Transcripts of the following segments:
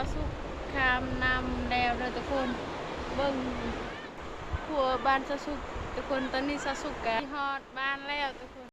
ສາວສຸກຂ້າມນ້ຳແລ້ວເດີທຸກຄົນ ເບິ່ງຂົວບ້ານສາວສຸກທຸກຄົນ. ຕອນນີ້ສາວສຸກກະຮອດບ້ານແລ້ວທຸກຄົນ.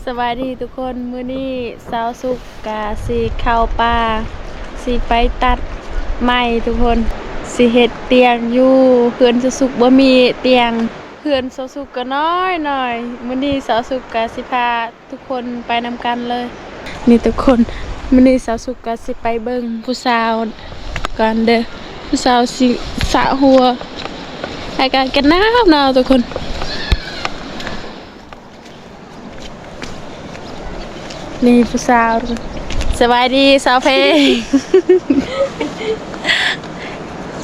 ສະບາຍດີທຸກຄົນ ມື້ນີ້ສາວສຸກກະຊິເຂົ້າປ່າ ຊິໄປຕັດໄມ້ທຸກຄົນ ຊິເຮັດຕຽງຢູ່ເຮືອນສາວສຸກ ບໍ່ມີຕຽງ ເຮືອນສາວສຸກກະນ້ອຍໆ. ມື້ນີ້ສາວສຸກກະຊິພາ ທຸກຄົນໄປນຳກັນເລີຍ. ນີ້ທຸກຄົນ ມື້ນີ້ສາວສຸກກະຊິໄປເບິ່ງຜູ້ສາວກ່ອນເດີ ຜູ້ສາວຊິສະຫົວ ອາກາດກະໜາວໆທຸກຄົນ. ນີ້ຜູ້ສາວ ສະບາຍດີສາວເພັງ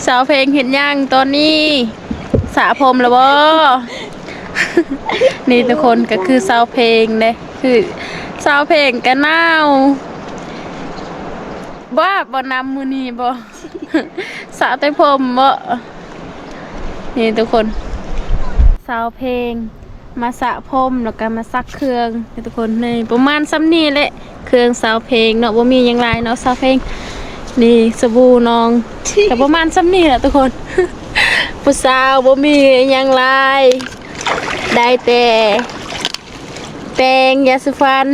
ສາວເພັງເຮັດຫຍັງຕອນນີ້? ສະຜົມແລ້ວບໍ່? ນີ້ທຸກຄົນ ກະຄືສາວເພັງເດ້ ຄືສາວເພັງກະໜາວ ບໍ່ອາບບໍ່ນ້ຳມື້ນີ້ບໍ່? ສະແຕ່ຜົມບໍ່? ນີ້ທຸກຄົນ ສາວເພັງມາສະຜົມ ແລ້ວກະມາຊັກເຄື່ອງ ນີ້ທຸກຄົນ. ນີ້ປະມານຊ່ຳນີ້ແຫຼະ ເຄື່ອງສາວເພັງເນາະ ບໍ່ມີຫຍັງຫຼາຍເນາະສາວເພັງ. ນີ້ສະບູນ້ອງ ກະປະມານຊ່ຳນີ້ແຫຼະທຸກຄົນ. ຜູ້ສາວບໍ່ມີຫຍັງຫຼາຍ ໄດ້ແຕ່ແປງ ຢາສີຟັນ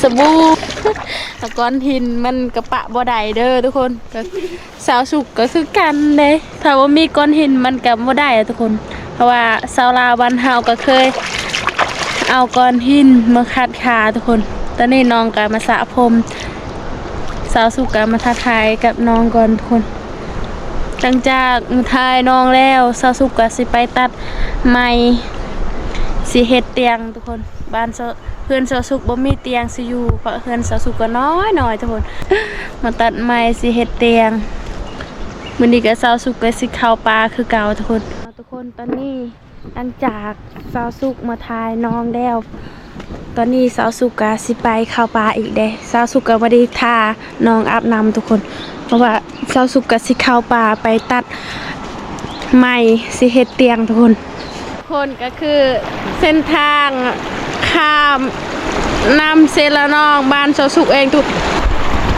ສະບູ ແລ້ວກ້ອນຫີນມັນກະປະບໍ່ໄດ້ເດີທຸກຄົນ. ກະສາວສຸກກະຄືກັນເດ້ ຖ້າບໍ່ມີກ້ອນຫີນມັນກະບໍ່ໄດ້ທຸກຄົນ ເພາະວ່າຊາວລາວບ້ານເຮົາກະເຄີຍເອົາກ້ອນຫີນມາຂັດຂາທຸກຄົນ. ຕອນນີ້ນ້ອງກະມາສະຜົມ ສາວສຸກກະມາທັກທາຍກັບນ້ອງກ່ອນທຸກຄົນ. ຫຼັງຈາກມາຖ່າຍນ້ອງແລ້ວ ສາວສຸກກະຊິໄປຕັດໄມ້ ຊິເຮັດຕຽງທຸກຄົນ. ບ້ານສາວ ເຮືອນສາວສຸກບໍ່ມີຕຽງຊິຢູ່ ເພາະເຮືອນສາວສຸກກະນ້ອຍໆທຸກຄົນ. ມາຕັດໄມ້ຊິເຮັດຕຽງ. ມື້ນີ້ກະສາວສຸກກະຊິເຂົ້າປ່າຄືເກົ່າທຸກຄົນ. ທຸກຄົນ ຕອນນີ້ຫຼັງຈາກສາວສຸກມາຖ່າຍນ້ອງແລ້ວ ຕອນນີ້ສາວສຸກກະຊິໄປເຂົ້າປ່າອີກເດ້. ສາວສຸກກະບໍ່ໄດ້ຖ້ານ້ອງອາບນ້ຳທຸກຄົນ ເພາະວ່າສາວສຸກກະຊິເຂົ້າປ່າໄປຕັດໄມ້ຊິເຮັດຕຽງທຸກຄົນ. ຄົນ ກະຄືເສັ້ນທາງຂ້າມນ້ຳເຊລະນອງ ບ້ານສາວສຸກເອງທຸກ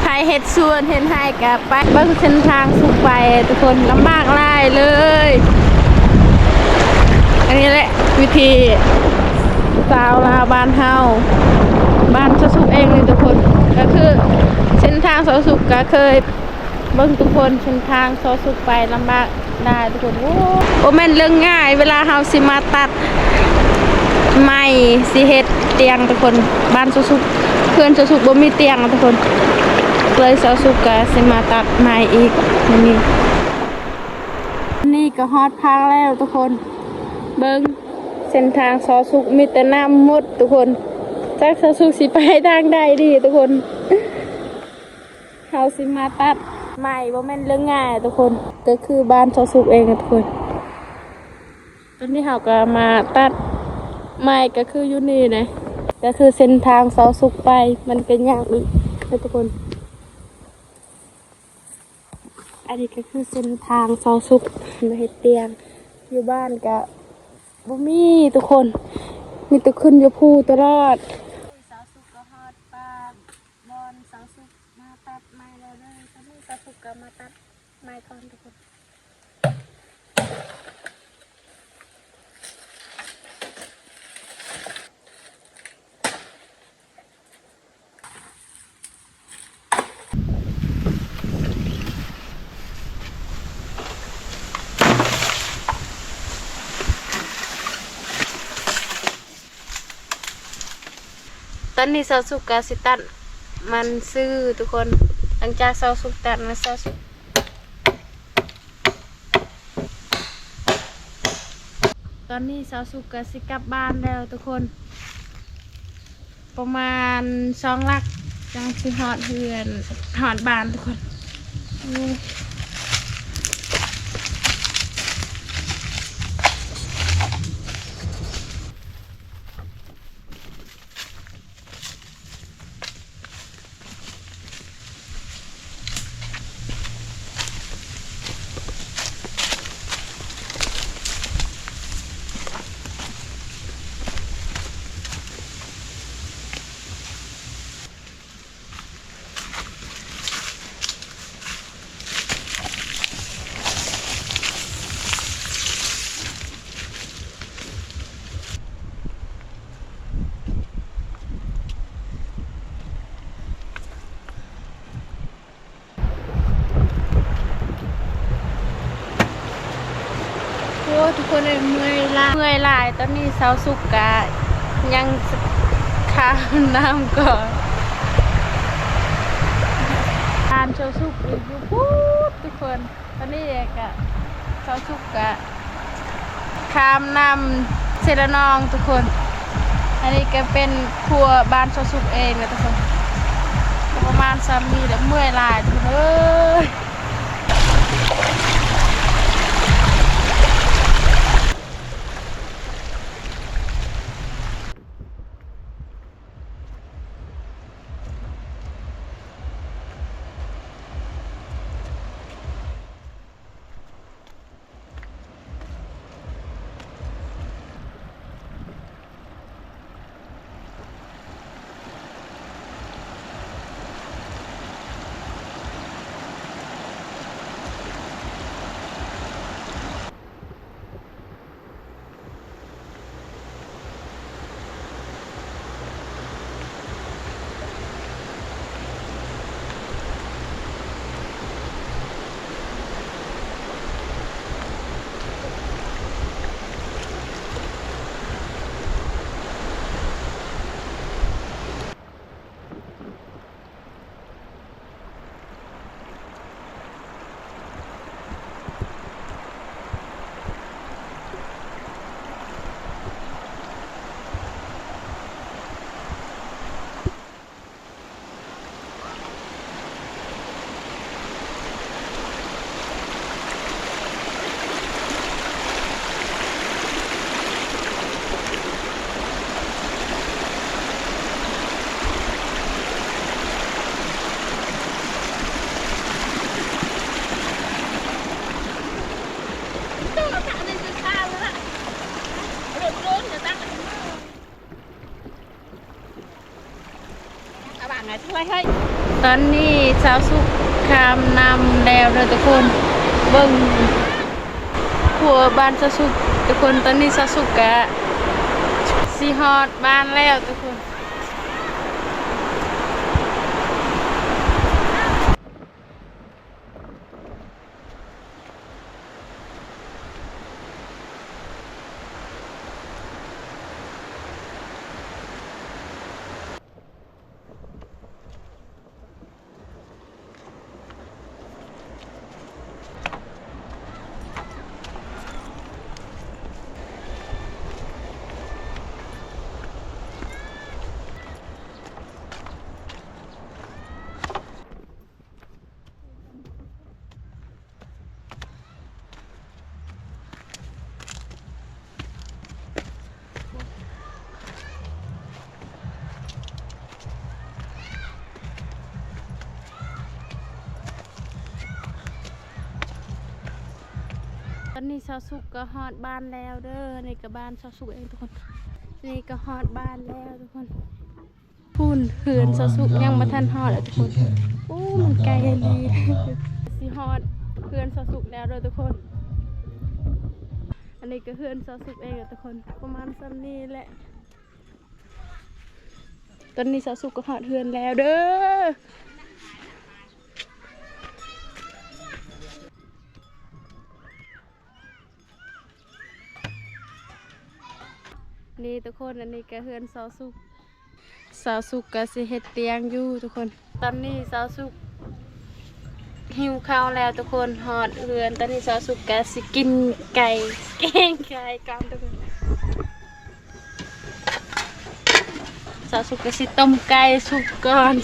ໃຜເຮັດສວນເຮັດໄຮ່ກະໄປເບິ່ງເສັ້ນທາງສຸກໄປທຸກຄົນ ລຳບາກຫຼາຍເລີຍ. ອັນນີ້ແຫຼະວິຖີຊາວລາວບ້ານເຮົາ ບ້ານສາວສຸກເອງນີ້ທຸກຄົນ ກະຄືເສັ້ນທາງສາວສຸກກະເຄີຍ ເບິ່ງທຸກຄົນ ເສັ້ນທາງຊອສຸກໄປລຳບາກຫຼາຍທຸກຄົນ. ໂອ້ ບໍ່ແມ່ນເລື່ອງງ່າຍ ເວລາເຮົາຊິມາຕັດໄມ້ ຊິເຮັດຕຽງທຸກຄົນ. ບ້ານຊອສຸກ ເພື່ອນຊອສຸກບໍ່ມີຕຽງທຸກຄົນ ເລີຍຊອສຸກກະຊິມາຕັດໄມ້ອີກມື້ນີ້. ນີ້ກະຮອດພາກແລ້ວທຸກຄົນ ເບິ່ງເສັ້ນທາງຊອສຸກມີແຕ່ນ້ຳໝົດທຸກຄົນ ຈັກຊອສຸກຊິໄປທາງໃດດີທຸກຄົນ. ເຮົາຊິມາຕັດໄມ້ ບໍ່ແມ່ນເລື່ອງງ່າຍທຸກຄົນ ກະຄືບ້ານຊອສຸກເອງທຸກຄົນ. ຕອນນີ້ເຮົາກະມາຕັດໄມ້ ກະຄືຢູ່ນີ້ນະ ກະຄືເສັ້ນທາງຊອສຸກໄປ ມັນກະຍາກອີກເດີທຸກຄົນ. ອັນນີ້ກະຄືເສັ້ນທາງຊອສຸກມາເຮັດຕຽງ ຢູ່ບ້ານກະບໍ່ມີທຸກຄົນ ມີແຕ່ຂຶ້ນຢູ່ພູຕະຫຼອດ. ຊອສຸກກະຮອດບ້ານ ບ່ອນຊອສຸກມາຕັດໄມ້ແລ້ວເດີ. ຕອນນີ້ຊອສຸກກະມາຕັດໄມ້ກ່ອນທຸກຄົນ. ຕອນນີ້ຊອສຸກກະຊິຕັດມັນຊື່ທຸກຄົນ. ຫຼັງຈາກຊອສຸກຕັດມັນ ຊອສຸກ ຕອນນີ້ຊອສຸກກະຊິກັບບ້ານແລ້ວທຸກຄົນ. ປະມານສອງຫຼັກ ຈັ່ງຊິຮອດເຮືອນ ຮອດບ້ານທຸກຄົນ. ໂອ້ຍ. ຕ ທຸກຄົນເອີຍ ເມື່ອຍຫຼາຍ ເມື່ອຍຫຼາຍ. ຕອນນີ້ສາວສຸກກະຍັງຂ້າມນ້ຳກ່ອນ. ບ້ານສາວສຸກຢູ່ພຸ້ນທຸກຄົນ. ຕອນນີ້ກະສາວສຸກກະຂ້າມນ້ຳເຊລະນອງທຸກຄົນ. ອັນນີ້ກະເປັນຂົວບ້ານສາວສຸກເອງນະທຸກຄົນ. ກະປະມານສ່ຳນີ້ແຫຼະ ເມື່ອຍຫຼາຍທຸກຄົນເອີຍ. ຕອນນີ້ສາວສຸກຂ້າມນ້ຳແລ້ວເດີທຸກຄົນ. ເບິ່ງຂົວບ້ານສາວສຸກທຸກຄົນ. ຕອນນີ້ສາວສຸກກະຊິຮອດບ້ານແລ້ວທຸກຄົນ. ຕອນນີ້ສາວສຸກກໍຮອດບ້ານແລ້ວເດີ. ນີ້ກໍບ້ານສາວສຸກເອງທຸກຄົນ. ນີ້ກໍຮອດບ້ານແລ້ວທຸກຄົນ. ພຸ້ນ ເຮືອນສາວສຸກຍັງບໍ່ທັນຮອດເລີຍທຸກຄົນ. ໂອ້ ມັນໄກອີ່ຫຼີ. ຊິຮອດເຮືອນສາວສຸກແລ້ວເດີທຸກຄົນ. ອັນນີ້ກໍເຮືອນສາວສຸກເອງທຸກຄົນ ປະມານສ່ຳນີ້ແຫຼະ. ຕອນນີ້ສາວສຸກກໍຮອດເຮືອນແລ້ວເດີ. ນີ້ທຸກຄົນ ອັນນີ້ກະເຮືອນສາວສຸກ. ສາວສຸກກະຊິເຮັດຕຽງຢູ່ທຸກຄົນ. ຕອນນີ້ສາວສຸກຫິວເຂົ້າແລ້ວທຸກຄົນ ຮອດເຮືອນ. ຕອນນີ້ສາວສຸກກະຊິກິນໄກ່ ແກງໄກ່ກ່ອນທຸກຄົນ. ສາວສຸກກະຊິຕົ້ມໄກ່ສຸກກ່ອນ.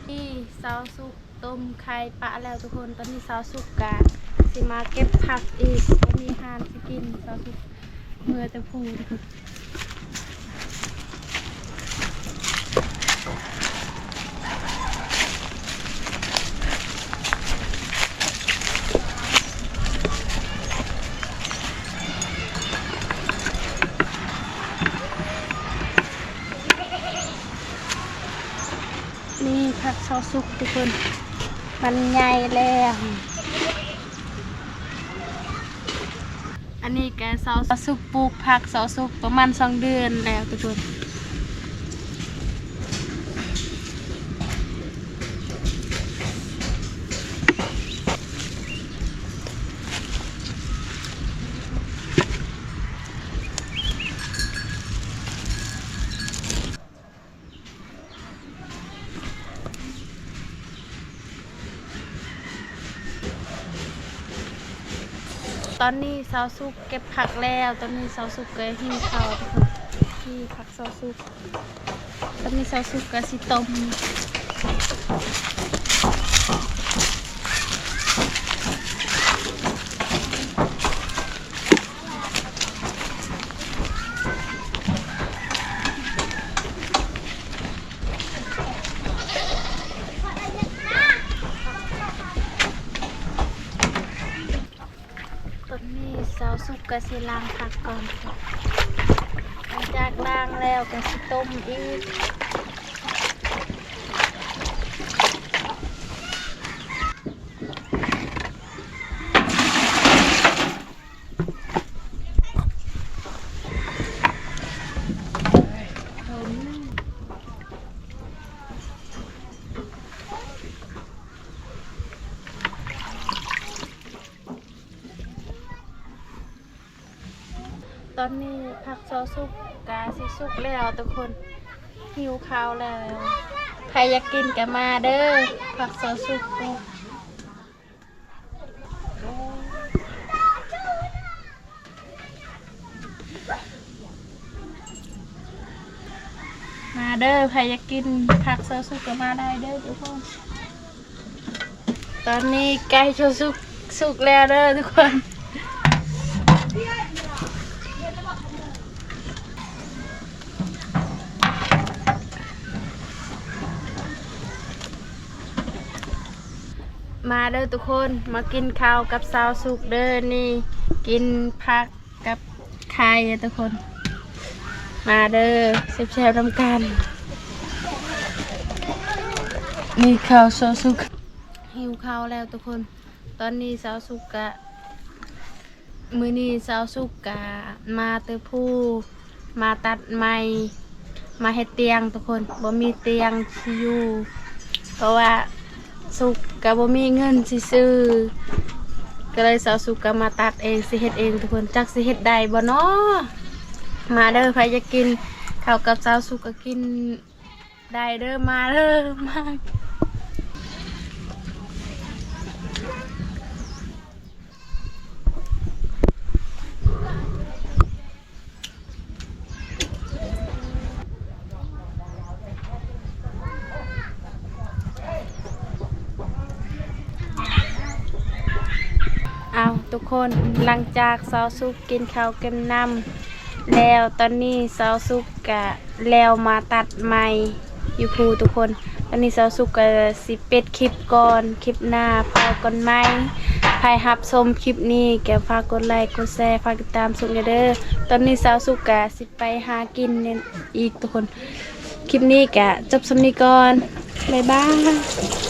ນີ້ສາວສຸກ ຕົ້ມໄຂ່ປະແລ້ວທຸກຄົນ. ຕອນນີ້ສາວສຸກກະຊິມາເກັບຜັກອີກ ບໍ່ມີອາຫານຊິກິນ. ສາວສຸກເມື່ອແຕ່ພູທຸກຄົນ. ນີ້ຜັກຊາວສຸກທຸກຄົນ ມັນໃຫຍ່ແລ້ວ. ອັນນີ້ກະຊາວສຸກປູກຜັກຊາວສຸກປະມານສອງເດືອນແລ້ວທຸກຄົນ. ຕອນນີ້ຊາວສຸກເກັບຜັກແລ້ວ, ຕອນນີ້ຊາວສຸກກໍຫິ້ວເຂົ້າ ທີ່ຜັກຊາວສຸກ. ຕອນນີ້ຊາວສຸກກໍຊິຕົ້ມ. ຕອນນີ້ຊາວສຸກກໍຊິລ້າງຜັກກ່ອນ. ຫຼັງຈາກລ້າງແລ້ວກໍຊິຕົ້ມອີກ. ຕອນນີ້ຜັກຊາວສຸກກະຊິສຸກແລ້ວທຸກຄົນ, ຫິວເຂົ້າແລ້ວ. ໃຜຢາກກິນກະມາເດີ, ຜັກຊາວສຸກ. ມາເດີ, ໃຜຢາກກິນຜັກຊາວສຸກກໍມາໄດ້ເດີທຸກຄົນ. ຕອນນີ້ໄກ່ຊາວສຸກສຸກແລ້ວເດີທຸກຄົນ. ມາເດີທຸກຄົນ, ມາກິນເຂົ້າກັບຊາວສຸກເດີ. ນີ້ກິນຜັກກັບໄຂ່ເດີທຸກຄົນ. ມາເດີ, ແຊບໆນຳກັນ. ນີ້ເຂົ້າຊາວສຸກ. ຫິວເຂົ້າແລ້ວທຸກຄົນ. ຕອນນີ້ຊາວສຸກກະ ມື້ນີ້ຊາວສຸກກະມາແຕ່ພູ ມາຕັດໄມ້ ມາເຮັດຕຽງທຸກຄົນ. ບໍ່ມີຕຽງຊິຢູ່ ເພາະວ່າສຸກກະບໍ່ມີເງິນຊິຊື້ ກໍເລີຍຊາວສຸກກະມາຕັດເອງ ຊິເຮັດເອງທຸກຄົນ. ຈັກຊິເຮັດໄດ້ບໍ່ນໍ? ມາເດີ, ໃຜຢາກກິນເຂົ້າກັບຊາວສຸກກໍກິນ ໄດ້ເດີ, ມາເດີ, ມາ. ເອົາ ທຸກຄົນ, ຫຼັງຈາກຊາວສຸກກິນເຂົ້າກິນນ້ຳແລ້ວ, ຕອນນີ້ຊາວສຸກກະ ແລ້ວມາຕັດໄມ້ຢູ່ພູທຸກຄົນ. ຕອນນີ້ຊາວສຸກກໍຊິປິດຄລິບກ່ອນ, ຄລິບໜ້າພໍ້ກັນໃໝ່. ໃຜຮັບຊົມຄລິບນີ້ກໍຝາກກົດໄລກ໌ ກົດແຊ ຝາກຕິດຕາມຊົມແດ່ເດີ. ຕອນນີ້ຊາວສຸກກໍຊິໄປຫາກິນອີກທຸກຄົນ. ຄລິບນີ້ກໍຈົບສ່ຳນີ້ກ່ອນ. ບາຍບາຍ.